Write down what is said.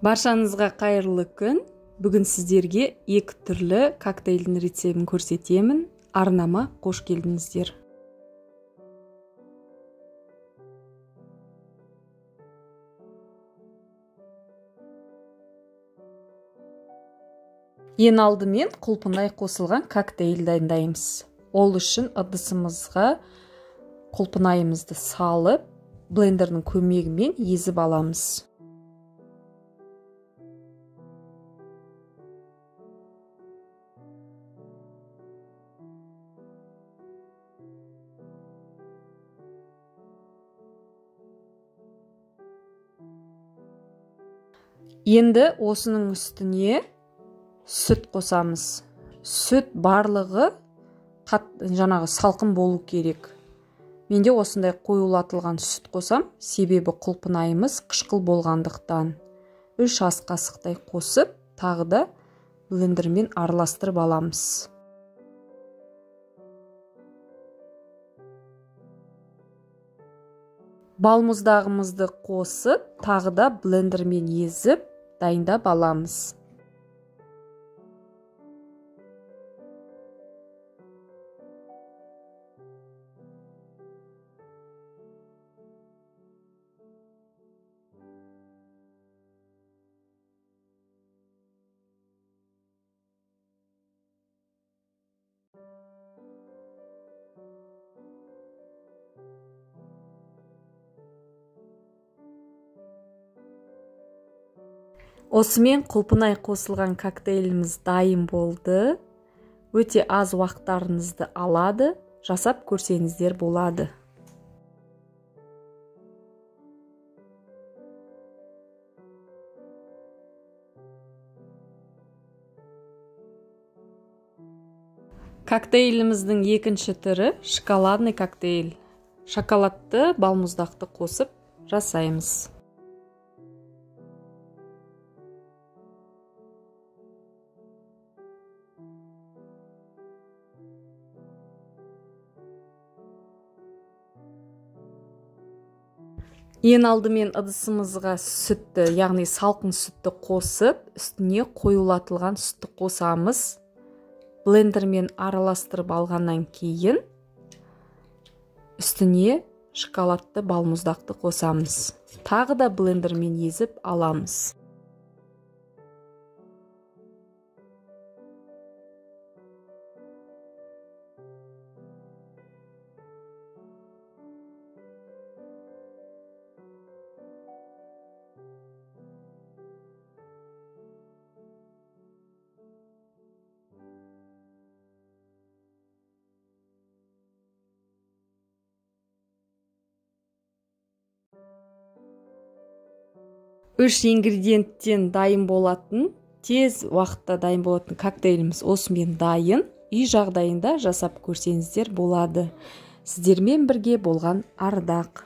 Баршаңызға қайырлы күн. Бүгін сіздерге екі түрлі коктейльдің рецептін көрсетемін. Арнама қош келдіңіздер. Ең алдымен құлпынай қосылған коктейль дайындаймыз. Ол үшін ыдысымызға құлпынайымызды салып, блендердің көмегімен езіп аламыз. Енді осының үстіне сүт қосамыз. Сүт барлығы жаңағы салқын болу керек. Менде осындай қоюлатылған сүт қосам, себебі құлпынайымыз қышқыл болғандықтан. 3 ас қасықтай қосып, тағы да блендермен араластырып аламыз. Балмұздағымызды қосып, тағы да блендермен езіп, дайындап аламыз. Осымен құлпынай қосылған коктейліміз дайын болды. Өте аз уақыттарыңызды алады, жасап көрсеңіздер болады. Коктейліміздің екінші түрі шоколадный коктейль. Шоколадты, балмұздақты қосып жасаймыз. Ең алдымен ыдысымызға сүтті, яғни салқын сүтті қосып, үстіне қоюлатылған сүтті қосамыз. Блендермен араластырып алғаннан кейін үстіне шоколадты, балмұздақты қосамыз. Тағы да блендермен езіп аламыз. Үш ингредиенттен дайын болатын, тез уақытта дайын болатын коктейліміз осымен дайын. Үй жағдайында жасап көрсеңіздер болады. Сіздермен бірге болған Ардақ.